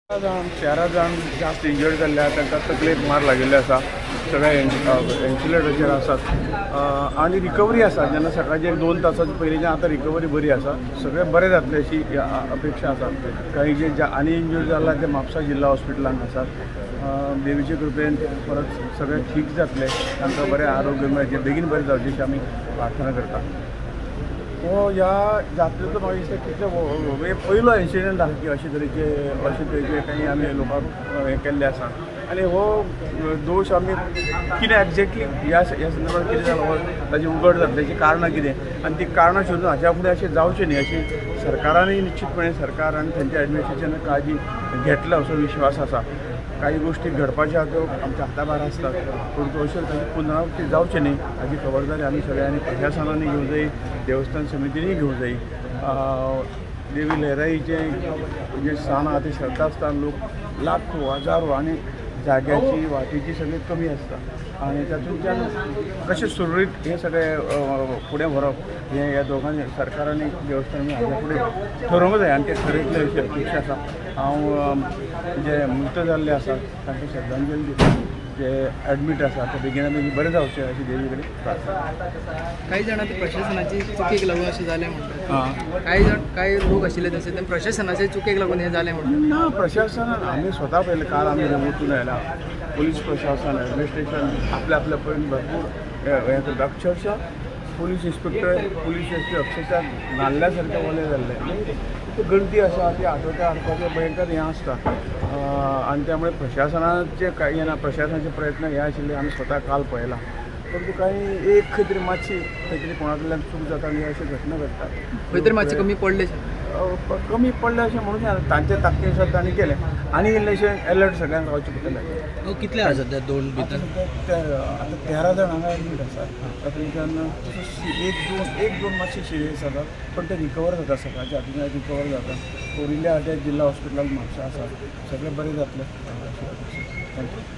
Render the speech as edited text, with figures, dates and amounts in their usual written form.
जाण 13 जाण जास्त इंजर्ड जाल्ले आसा, तांकां तकलेक मार लागिल्ले आसा, सगळे व्हेंटिलेटराचेर आसात आनी रिकवरी आसा. जेन्ना सकाळचे 2 तासाच्या पयलींच्यान आतां रिकवरी बरी आसा, सगळे बरे जातले अशी अपेक्षा आसा. काही जे आनी इंजर्ड जाला ते म्हापसा जिल्हा हॉस्पिटलान आसात. देवीचे कृपेन परत सगळे ठीक जातले, तांकां बरें आरोग्य मेळचें, बेगीन बरें जावचें अशी आमी प्रार्थना करता. हो ह्या जात्रेचो म्हाका दिसता कितले पयलो इन्सिडंट आसा की अशे तरेचे काही आमी लोकांक हें केल्लें आसा आनी हो दोश आमी कितें एक्झॅक्टली ह्या संदर्भात कितें जालो हो ताची उगड जातली, ताची कारणां कितें आनी ती कारणां शोधून हाच्या फुडें अशें जावचें न्ही अशी सरकारानूय निश्चितपणे सरकार आनी थंयच्या एडमिनिस्ट्रेशनान काळजी घेतला असो विश्वास आसा. काही गोष्टी घडपाच्यो त्यो आमच्या हाता भायर आसतात, पूण अश्यो ताची पुनरावृत्ती जावची न्ही हाची खबरदारी आमी सगळ्यांनी प्रशासनान घेवंक जाय, देवस्थान समितींनी घेवंक जाय. देवी लहराईचें जें स्थान आहा तें श्रद्धास्थान, लोक लाखो हजारो आनी जाग्याची वाटेची सगळी कमी आसता आनी तातूंतल्यान कशें सुरळीत हें सगळें फुडें व्हरप हें ह्या दोगांनी सरकार आनी देवस्थानांनी हाज्या फुडें ठरोवंक जाय आनी तें ठरयतलें अशी अपेक्षा आसा. हांव जे मृत जाल्ले आसात तांकां श्रद्धांजली दिता, जे एडमीट आसा ते बेगिना बेगीन बरें जावचें अशी देवी कडेन प्रार्थना. काही जाणां ते प्रशासनाची चुकीक लागून अशें जालें म्हणटात, कांय जाण कांय लोक आशिल्ले तशे ते प्रशासनाचे चुकीक लागून हें जालें म्हणटात. ना, प्रशासनान आमी स्वता पळयलें, काल आमी वचून आयला, पोलीस प्रशासन एडमिनिस्ट्रेशन आपल्या आपल्या परीन भरपूर हें करता. अक्षरशः police inspector police S P अक्षरशः न्हाल्ल्या सारकें ओलें जाल्लें. गर्दी आसा ती आठवत्या हाडपाचें भयंकर हें आसता आनी त्यामुळे प्रशासनाचे कांय ना, प्रशासनाचे प्रयत्न हे आशिल्ले आमी स्वता काल पळयला, परंतु काही एक खंय तरी मातशी खंय तरी कोणा कडल्यान चूक जाता आनी अश्यो घटना घडटा. खंय तरी मातशें कमी पडलें, कमी पडलें अशें म्हणून जायना, तांचे ताकदीन सुद्दां तांणी केलें आनी इल्लेशें एलर्ट सगळ्यांक रावचें पडटलें. कितले आसा सद्या दोन भितर? आतां 13 जाण हांगा एडमीट आसात, तातूंतल्यान एक दोन मातशे सिरियस जातात, पण ते रिकवर जाता, सकाळच्या हातूंतल्यान रिकवर जाता. उरिल्ले आहा ते जिल्हा हॉस्पिटलान म्हापसा आसा, सगळे बरे जातले. Thank you.